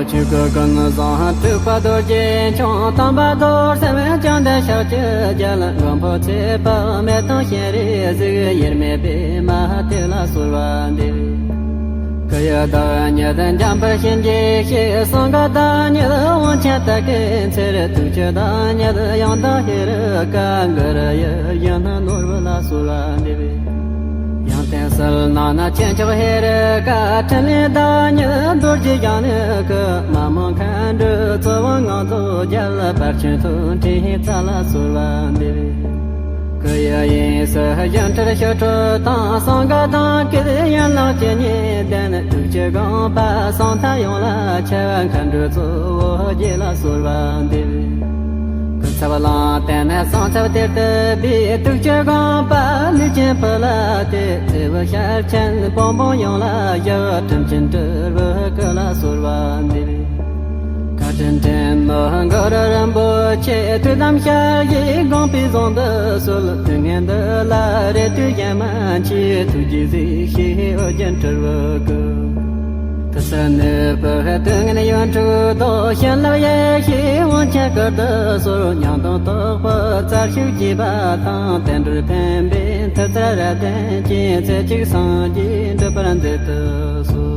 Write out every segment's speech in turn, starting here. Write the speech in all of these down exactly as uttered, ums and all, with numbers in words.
ཆོས་སྐུ་ཀུན་བཟང་ཐེག་པ་རྡོ་རྗེ་འཆང་། དམ་པ་རྡོར་སེམས་བཅོམ་ལྡན་ཕྱག་བཅུ་རྒྱལ། མགོན་པོ་ཚེ་དཔག་མེད་དང་སྤྱན་རས་གཟིགས། དབྱེར་མེད་པདྨ་དེ་ལ་གསོལ་བ་འདེབས། སྐུ་ཡི་བདག་ཉིད་འཇམ་དཔལ་གཤིན་རྗེའི་གཤེད། གསང་སྔགས་བདག་ཉིད་དབང་ཆེན་དར་གྱི་ཚེར། ཐུགས་ཀྱི་བདག་ཉིད་ཡང་དག་ཧེ་རུ་ཀ། གུ་རུ་ཡིད་བཞིན་ནོར་བུ་ལ་གསོལ་བ་འདེབས། ཡང་དེང་ཕྱི་ནང་ན་ཆེན་མཆོག་ཧེ་རུ་ཀ། ཕྲིན་ལས་བདག་ཉིད་རྡོ་རྗེ་འཆང་ནས་སྐུ། མ་མོ་མཁའ་འགྲོའི་ཚོགས་དབང་ངང་དུ་རྒྱལ། ཕར་ཕྱིན་མཐོང་གྲོལ་རྩ་ལ་གསོལ་བ་འདེབས། སྐུ་ཡི་དབྱིངས་སུ་སྒྱུ་འཕྲུལ་ཆོ་འཕྲུལ་དང་། གསང་སྔགས་དང་སྐད་ཡན་ལག་ཇི་སྙེད་ལྡན། ཐུགས་ཀྱི་དགོངས་པ་ཟང་ཐལ་ཡོངས་ལ་ཁྱབ། མཁའ་འགྲོའི་གཙོ་བོ་རྗེ་ལ་གསོལ་བ་འདེབས། སྐུ་ཚབ་གླང་དེ་ནས་གསང་ཚབ་གཏེར་དུ་སྦས། ཐུགས་ཀྱི་དགོངས་པ་ལུས་ཅན་ཕུལ་ཏེ། ཐེ་བོ་ཤར་ཆེན་བོན་པོ་ཡོངས་ལ་བཞག། ཁྲིམས་ཆེན་སྤྲུལ་པའི་སྐུ་ལ་གསོལ་བ་འདེབས། བཀའ་དྲིན་དྲན་ནོ་གུ་རུ་རིན་པོ་ཆེ། ཐུགས་དམ་ཞལ་བཞེས་དགོངས་པའི་ཟུང་དུ་གསོལ། དུས་ངན་འདི་ལ་རེ་ལྟོས་གཞན་མ་མཆིས། ཐུགས་རྗེས་གཟིགས་ཤིག་ཨོ་རྒྱན་སྤྲུལ་པའི་སྐུ། དུས་གསུམ་གནས་པའི་སྡུག་བསྔལ་ཡོངས་གྲོལ་དང་། བྱིན་རླབས་ཡེ་ཤེས་དབང་ཆེན་སྐུར་དུ་གསོལ། ཉང་སྟོང་རྟོགས་པའི་རྩལ་ཤུགས་རྒྱས་པ་དང་། བསྟན་འགྲོར་ཕན་པའི་མཐུ་རྩལ་རབ་ལྡན་ཅན། ཚེ་གཅིག་སངས་རྒྱས་འགྲུབ་པར་མཛད་དུ་གསོལ།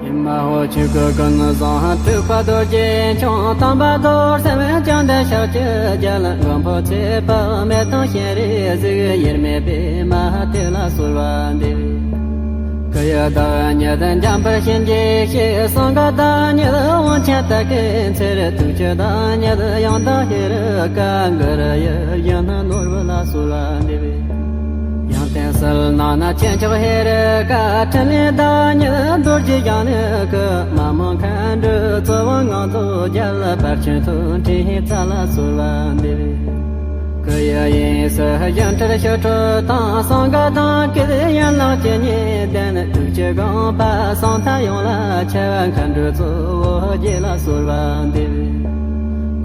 ཨེ་མ་ཧོ། ཆོས་སྐུ་ཀུན་བཟང་ཐེག་པ་རྡོ་རྗེ་འཆང་། དམ་པ་རྡོར་སེམས་བཅོམ་ལྡན་ཕྱག་བཅུ་རྒྱལ། མགོན་པོ་ཚེ་དཔག་མེད་དང་སྤྱན་རས་གཟིགས། དབྱེར་མེད་པདྨ་དེ་ལ་གསོལ་བ་འདེབས། སྐུ་ཡི་བདག་ཉིད་འཇམ་དཔལ་གཤིན་རྗེའི་གཤེད། གསང་སྔགས་བདག་ཉིད་དབང་ཆེན་དར་གྱི་ཚེར། ཐུགས་ཀྱི་བདག་ཉིད་ཡང་དག་ཧེ་རུ་ཀ། གུ་རུ་ཡིད་བཞིན་ནོར་བུ་ལ་གསོལ་བ་འདེབས། ཡང་དེང་ཕྱི་ནང་ན་ཆེན་མཆོག་ཧེ་རུ་ཀ། ཕྲིན་ལས་བདག་ཉིད་རྡོ་རྗེ་འཆང་ནས་སྐུ། མ་མོ་མཁའ་འགྲོའི་ཚོགས་དབང་ངང་དུ་རྒྱལ། ཕར་ཕྱིན་མཐོང་གྲོལ་རྩ་ལ་གསོལ་བ་འདེབས། སྐུ་ཡི་དབྱིངས་སུ་སྒྱུ་འཕྲུལ་ཆོ་འཕྲུལ་དང་། གསང་སྔགས་དང་སྐད་ཡན་ལག་ཇི་སྙེད་ལྡན། ཐུགས་ཀྱི་དགོངས་པ་ཟང་ཐལ་ཡོངས་ལ་ཁྱབ། མཁའ་འགྲོའི་གཙོ་བོ་རྗེ་ལ་གསོལ་བ་འདེབས།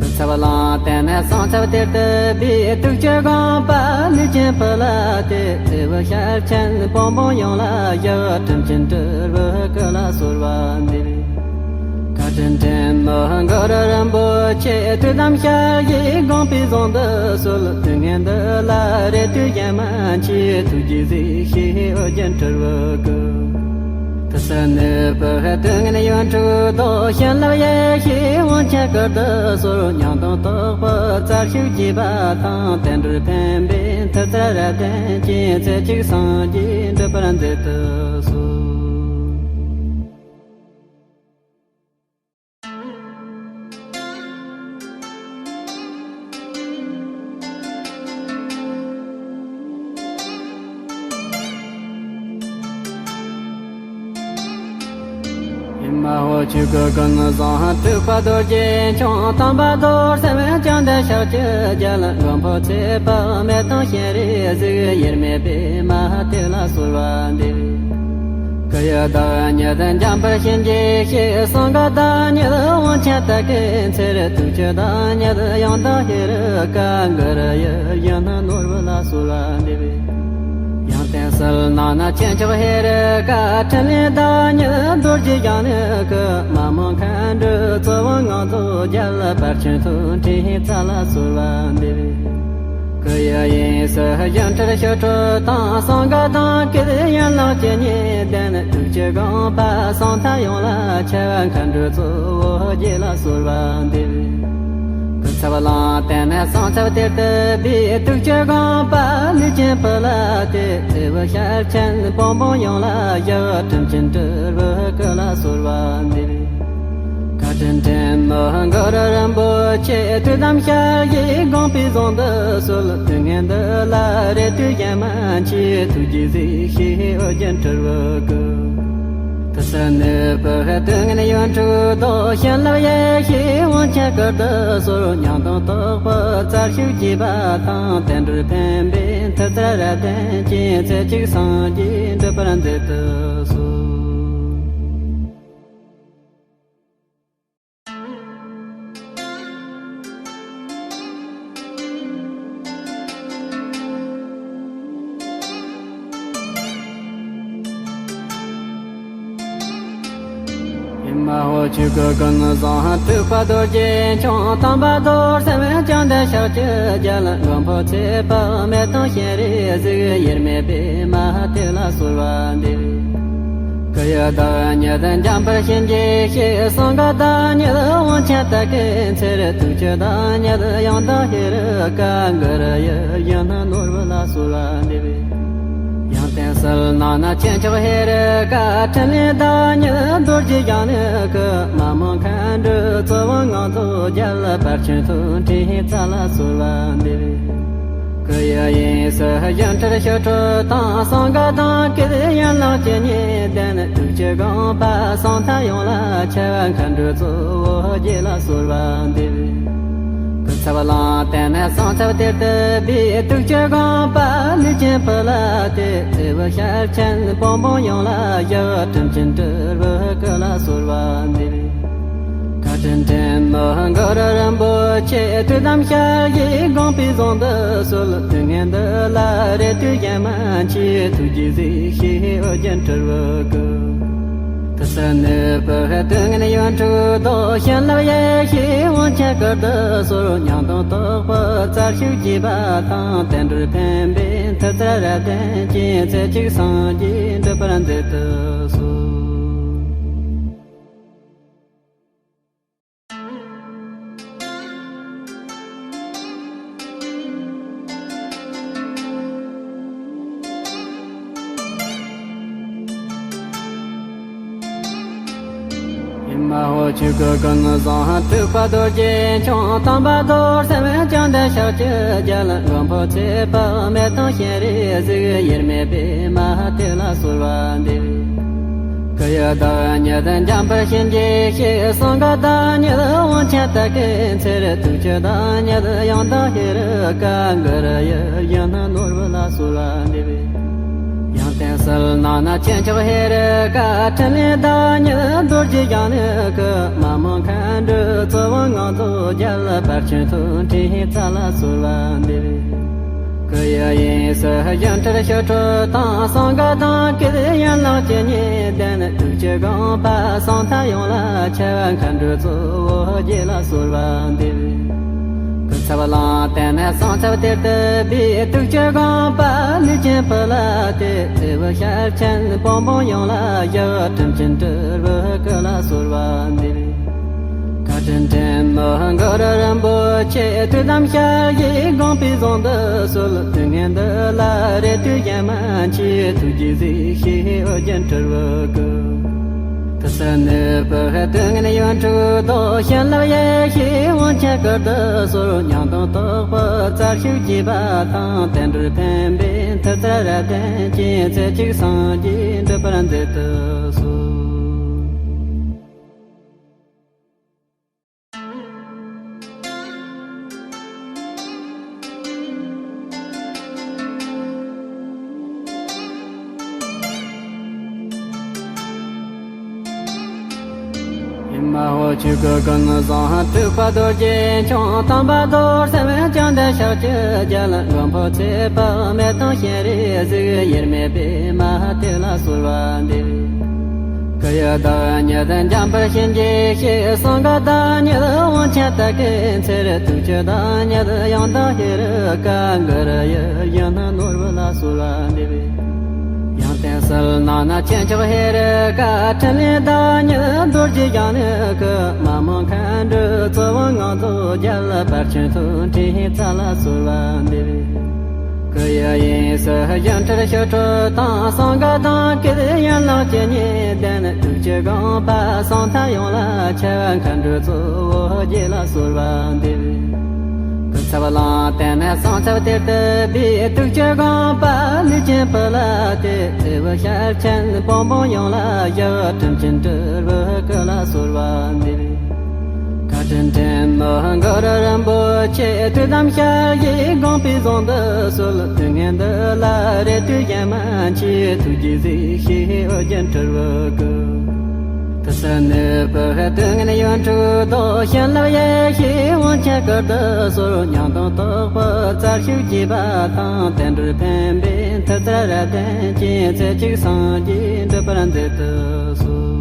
སྐུ་ཚབ་གླང་དེ་ནས་གསང་ཚབ་གཏེར་དུ་སྦས། ཐུགས་ཀྱི་དགོངས་པ་ལུས་ཅན་ཕུལ་ཏེ། ཐེ་བོ་ཤར་ཆེན་བོན་པོ་ཡོངས་ལ་བཞག། ཁྲིམས་ཆེན་སྤྲུལ་པའི་སྐུ་ལ་གསོལ་བ་འདེབས། བཀའ་དྲིན་དྲན་ནོ་གུ་རུ་རིན་པོ་ཆེ། ཐུགས་དམ་ཞལ་བཞེས་དགོངས་པའི་ཟུང་དུ་གསོལ། དུས་ངན་འདི་ལ་རེ་ལྟོས་གཞན་མ་མཆིས། ཐུགས་རྗེས་གཟིགས་ཤིག་ཨོ་རྒྱན་སྤྲུལ་པའི་སྐུ། དུས་གསུམ་གནས་པའི་སྡུག་བསྔལ་ཡོངས་གྲོལ་དང་། བྱིན་རླབས་ཡེ་ཤེས་དབང་ཆེན་སྐུར་དུ་གསོལ། ཉང་སྟོང་རྟོགས་པའི་རྩལ་ཤུགས་རྒྱས་པ་དང་། བསྟན་འགྲོར་ཕན་པའི་མཐུ་རྩལ་རབ་ལྡན་ཅན། ཚེ་གཅིག་སངས་རྒྱས་འགྲུབ་པར་མཛད་དུ་གསོལ། ཨེ་མ་ཧོ། ཆོས་སྐུ་ཀུན་བཟང་ཐེག་པ་རྡོ་རྗེ་འཆང་། དམ་པ་རྡོར་སེམས་བཅོམ་ལྡན་ཕྱག་བཅུ་རྒྱལ། མགོན་པོ་ཚེ་དཔག་མེད་དང་སྤྱན་རས་གཟིགས། དབྱེར་མེད་པདྨ་དེ་ལ་གསོལ་བ་འདེབས། སྐུ་ཡི་བདག་ཉིད་འཇམ་དཔལ་གཤིན་རྗེའི་གཤེད། གསང་སྔགས་བདག་ཉིད་དབང་ཆེན་དར་གྱི་ཚེར། ཐུགས་ཀྱི་བདག་ཉིད་ཡང་དག་ཧེ་རུ་ཀ། གུ་རུ་ཡིད་བཞིན་ནོར་བུ་ལ་གསོལ་བ་འདེབས། ཡང་དེང་ཕྱི་ནང་ན་ཆེན་མཆོག་ཧེ་རུ་ཀ། ཕྲིན་ལས་བདག་ཉིད་རྡོ་རྗེ་འཆང་ནས་སྐུ། མ་མོ་མཁའ་འགྲོའི་ཚོགས་དབང་ངང་དུ་རྒྱལ། ཕར་ཕྱིན་མཐོང་གྲོལ་རྩ་ལ་གསོལ་བ་འདེབས། སྐུ་ཡི་དབྱིངས་སུ་སྒྱུ་འཕྲུལ་ཆོ་འཕྲུལ་དང་། གསང་སྔགས་དང་སྐད་ཡན་ལག་ཇི་སྙེད་ལྡན། ཐུགས་ཀྱི་དགོངས་པ་ཟང་ཐལ་ཡོངས་ལ་ཁྱབ། མཁའ་འགྲོའི་གཙོ་བོ་རྗེ་ལ་གསོལ་བ་འདེབས། སྐུ་ཚབ་གླང་དེ་ནས་གསང་ཚབ་གཏེར་དུ་སྦས། ཐུགས་ཀྱི་དགོངས་པ་ལུས་ཅན་ཕུལ་ཏེ། ཐེ་བོ་ཤར་ཆེན་བོན་པོ་ཡོངས་ལ་བཞག། ཁྲིམས་ཆེན་སྤྲུལ་པའི་སྐུ་ལ་གསོལ་བ་འདེབས། བཀའ་དྲིན་དྲན་ནོ་གུ་རུ་རིན་པོ་ཆེ། ཐུགས་དམ་ཞལ་བཞེས་དགོངས་པའི་ཟུང་དུ་གསོལ། དུས་ངན་འདི་ལ་རེ་ལྟོས་གཞན་མ་མཆིས། ཐུགས་རྗེས་གཟིགས་ཤིག་ཨོ་རྒྱན་སྤྲུལ་པའི་སྐུ། དུས་གསུམ་གནས་པའི་སྡུག་བསྔལ་ཡོངས་གྲོལ་དང་། བྱིན་རླབས་ཡེ་ཤེས་དབང་ཆེན་སྐུར་དུ་གསོལ། ཉང་སྟོང་རྟོགས་པའི་རྩལ་ཤུགས་རྒྱས་པ་དང་། བསྟན་འགྲོར་ཕན་པའི་མཐུ་རྩལ་རབ་ལྡན་ཅན། ཚེ་གཅིག་སངས་རྒྱས་འགྲུབ་པར་མཛད་དུ་གསོལ། ཆོས་སྐུ་ཀུན་བཟང་ཐེག་པ་རྡོ་རྗེ་འཆང་། དམ་པ་རྡོར་སེམས་བཅོམ་ལྡན་ཕྱག་བཅུ་རྒྱལ། མགོན་པོ་ཚེ་དཔག་མེད་དང་སྤྱན་རས་གཟིགས། དབྱེར་མེད་པདྨ་དེ་ལ་གསོལ་བ་འདེབས། སྐུ་ཡི་བདག་ཉིད་འཇམ་དཔལ་གཤིན་རྗེའི་གཤེད། གསང་སྔགས་བདག་ཉིད་དབང་ཆེན་དར་དཀར་ཚེ། ཐུགས་ཀྱི་བདག་ཉིད་ཡང་དག་ཧེ་རུ་ཀ། གུ་རུ་ཡིད་བཞིན་ནོར་བུ་ལ་གསོལ་བ་འདེབས། ཡང་དེང་ཕྱིར་ནང་ན་ཆེན་མཆོག་ཧེ་རུ་ཀ། ཕྲིན་ལས་བདག་ཉིད་རྡོ་རྗེ་འཆང་ནས་སྐུ། མ་མོ་མཁའ་འགྲོའི་ཚོགས་དབང་ངང་དུ་རྒྱལ། ཕར་ཕྱིན་ཐུགས་འཕྲིན་རྩ་ལ་གསོལ་བ་འདེབས། སྐུ་ཡི་དབྱིངས་སུ་བཞིན་ཁྲིར་ཞི་ཁྲོ་དང་། གསང་སྔགས་དང་སྐད་ཡན་ལག་ཇི་སྙེད་ལྡན། ཐུགས་ཀྱི་དགོངས་པ་ཟང་ཐལ་ཡོངས་ལ་ཁྱབ། མཁའ་འགྲོའི་གཙོ་བོ་རྗེ་ལ་གསོལ་བ་འདེབས། སྐུ་ཚབ་གླང་དར་ནས་གསང་ཚབ་གཏེར་དུ་སྦས། ཐུགས་ཀྱི་དགོངས་པ་ལུས་ཅན་བུ་ལ་གཏད། འོད་ཞལ་ཆེན་བུམ་པ་ཡོངས་ལ་བཞུགས། དྲིན་ཅན་སྤྲུལ་པའི་སྐུ་ལ་གསོལ་བ་འདེབས། བཀའ་དྲིན་ཆེན་མོ་གུ་རུ་རིན་པོ་ཆེ། ཐུགས་དམ་ཞལ་བཞེས་དགོངས་པའི་ཟུང་དུ་གསོལ། དུས་ངན་འདི་ལ་རེ་ལྟོས་གཞན་མ་མཆིས། ཐུགས་རྗེས་གཟིགས་ཤིག་ཨོ་རྒྱན་སྤྲུལ་པའི་སྐུ། དུས་གསུམ་གནས་པའི་སྡུག་བསྔལ་ཡོངས་འཁྲུགས་དང་། བྱིན་རླབས་ཡེ་ཤེས་དབང་ཆེན་བསྐུལ་དུ་གསོལ། ཉང་སྟོང་དོག་པའི་རྩལ་ཤུགས་བསྐྱེད་པ་དང་། བསྟན་འགྲོར་ཕན་པའི་མཐུ་རྩལ་རབ་ལྡན་ཅན། ཚེ་གཅིག་སངས་རྒྱས་འགྲུབ་པར་མཛད་དུ་གསོལ། ཨེ་མ་ཧོ། ཆོས་སྐུ་ཀུན་བཟང་ཐེག་པ་རྡོ་རྗེ་འཆང་། དམ་པ་རྡོར་སེམས་བཅོམ་ལྡན་ཕྱག་བཅུ་རྒྱལ། མགོན་པོ་ཚེ་དཔག་མེད་དང་སྤྱན་རས་གཟིགས། དབྱེར་མེད་པདྨ་དེ་ལ་གསོལ་བ་འདེབས། སྐུ་ཡི་བདག་ཉིད་འཇམ་དཔལ་གཤིན་རྗེའི་གཤེད། གསང་སྔགས་བདག་ཉིད་དབང་ཆེན་དར་དཀར་ཚེ། ཐུགས་ཀྱི་བདག་ཉིད་ཡང་དག་ཧེ་རུ་ཀ། གུ་རུ་ཡིད་བཞིན་ནོར་བུ་ལ་གསོལ་བ་འདེབས། ཡང་དེང་ཕྱིར་ནང་ན་ཆེན་མཆོག་ཧེ་རུ་ཀ། ཕྲིན་ལས་བདག་ཉིད་རྡོ་རྗེ་འཆང་ནས་སྐུ། མ་མོ་མཁའ་འགྲོའི་ཚོགས་དབང་ངང་དུ་རྒྱལ། ཕར་ཕྱིན་ཐུགས་འཕྲིན་རྩ་ལ་གསོལ་བ་འདེབས། སྐུ་ཡི་དབྱིངས་སུ་བཞིན་ཁྲིར་ཞི་ཁྲོ་དང་། གསང་སྔགས་དང་སྐད་ཡན་ལག་ཇི་སྙེད་ལྡན། ཐུགས་ཀྱི་དགོངས་པ་ཟང་ཐལ་ཡོངས་ལ་ཁྱབ། མཁའ་འགྲོའི་གཙོ་བོ་རྗེ་ལ་གསོལ་བ་འདེབས། སྐུ་ཚབ་གླང་དར་ནས་གསང་ཚབ་གཏེར་དུ་སྦས། ཐུགས་ཀྱི་དགོངས་པ་ལུས་ཅན་བུ་ལ་གཏད། འོད་ཞལ་ཆེན་བུམ་པ་ཡོངས་ལ་བཞུགས། དྲིན་ཅན་སྤྲུལ་པའི་སྐུ་ལ་གསོལ་བ་འདེབས། བཀའ་དྲིན་ཆེན་མོ་གུ་རུ་རིན་པོ་ཆེ། ཐུགས་དམ་ཞལ་བཞེས་དགོངས་པའི་ཟུང་དུ་གསོལ། དུས་ངན་འདི་ལ་རེ་ལྟོས་གཞན་མ་མཆིས། ཐུགས་རྗེས་གཟིགས་ཤིག་ཨོ་རྒྱན་སྤྲུལ་པའི་སྐུ། དུས་གསུམ་གནས་པའི་སྡུག་བསྔལ་ཡོངས་འཁྲུགས་དང་། བྱིན་རླབས་ཡེ་ཤེས་དབང་ཆེན་བསྐུལ་དུ་གསོལ། ཉང་སྟོང་དོག་པའི་རྩལ་ཤུགས་བསྐྱེད་པ་དང་། བསྟན་འགྲོར་ཕན་པའི་མཐུ་རྩལ་རབ་ལྡན་ཅན། ཚེ་གཅིག་སངས་རྒྱས་འགྲུབ་པར་མཛད་དུ་གསོལ། ཨེ་མ་ཧོ། ཆོས་སྐུ་ཀུན་བཟང་ཐེག་པ་རྡོ་རྗེ་འཆང་། དམ་པ་རྡོར་སེམས་བཅོམ་ལྡན་ཕྱག་བཅུ་རྒྱལ། མགོན་པོ་ཚེ་དཔག་མེད་དང་སྤྱན་རས་གཟིགས། དབྱེར་མེད་པདྨ་དེ་ལ་གསོལ་བ་འདེབས། སྐུ་ཡི་བདག་ཉིད་འཇམ་དཔལ་གཤིན་རྗེའི་གཤེད། གསང་སྔགས་བདག་ཉིད་དབང་ཆེན་དར་དཀར་ཚེ། ཐུགས་ཀྱི་བདག་ཉིད་ཡང་དག་ཧེ་རུ་ཀ། གུ་རུ་ཡིད་བཞིན་ནོར་བུ་ལ་གསོལ་བ་འདེབས། ཡང་དེང་ཕྱིར་ནང་ན་ཆེན་མཆོག་ཧེ་རུ་ཀ། ཕྲིན་ལས་བདག་ཉིད་རྡོ་རྗེ་འཆང་ནས་སྐུ། མ་མོ་མཁའ་འགྲོའི་ཚོགས་དབང་ངང་དུ་རྒྱལ། ཕར་ཕྱིན་ཐུགས་འཕྲིན་རྩ་ལ་གསོལ་བ་འདེབས། སྐུ་ཡི་དབྱིངས་སུ་བཞིན་ཁྲིར་ཞི་ཁྲོ་དང་། གསང་སྔགས་དང་སྐད་ཡན་ལག་ཇི་སྙེད་ལྡན། ཐུགས་ཀྱི་དགོངས་པ་ཟང་ཐལ་ཡོངས་ལ་ཁྱབ། མཁའ་འགྲོའི་གཙོ་བོ་རྗེ་ལ་གསོལ་བ་འདེབས། སྐུ་ཚབ་གླང་དར་ནས་གསང་ཚབ་གཏེར་དུ་སྦས། ཐུགས་ཀྱི་དགོངས་པ་ལུས་ཅན་བུ་ལ་གཏད། འོད་ཞལ་ཆེན་བུམ་པ་ཡོངས་ལ་བཞུགས། དྲིན་ཅན་སྤྲུལ་པའི་སྐུ་ལ་གསོལ་བ་འདེབས། བཀའ་དྲིན་ཆེན་མོ་གུ་རུ་རིན་པོ་ཆེ། ཐུགས་དམ་ཞལ་བཞེས་དགོངས་པའི་ཟུང་དུ་གསོལ། དུས་ངན་འདི་ལ་རེ་ལྟོས་གཞན་མ་མཆིས། ཐུགས་རྗེས་གཟིགས་ཤིག་ཨོ་རྒྱན་སྤྲུལ་པའི་སྐུ། དུས་གསུམ་གནས་པའི་སྡུག་བསྔལ་ཡོངས་འཁྲུགས་དང་། བྱིན་རླབས་ཡེ་ཤེས་དབང་ཆེན་བསྐུལ་དུ་གསོལ། ཉང་སྟོང་དོག་པའི་རྩལ་ཤུགས་བསྐྱེད་པ་དང་། བསྟན་འགྲོར་ཕན་པའི་མཐུ་རྩལ་རབ་ལྡན་ཅན། ཚེ་གཅིག་སངས་རྒྱས་འགྲུབ་པར་མཛད་དུ་གསོལ།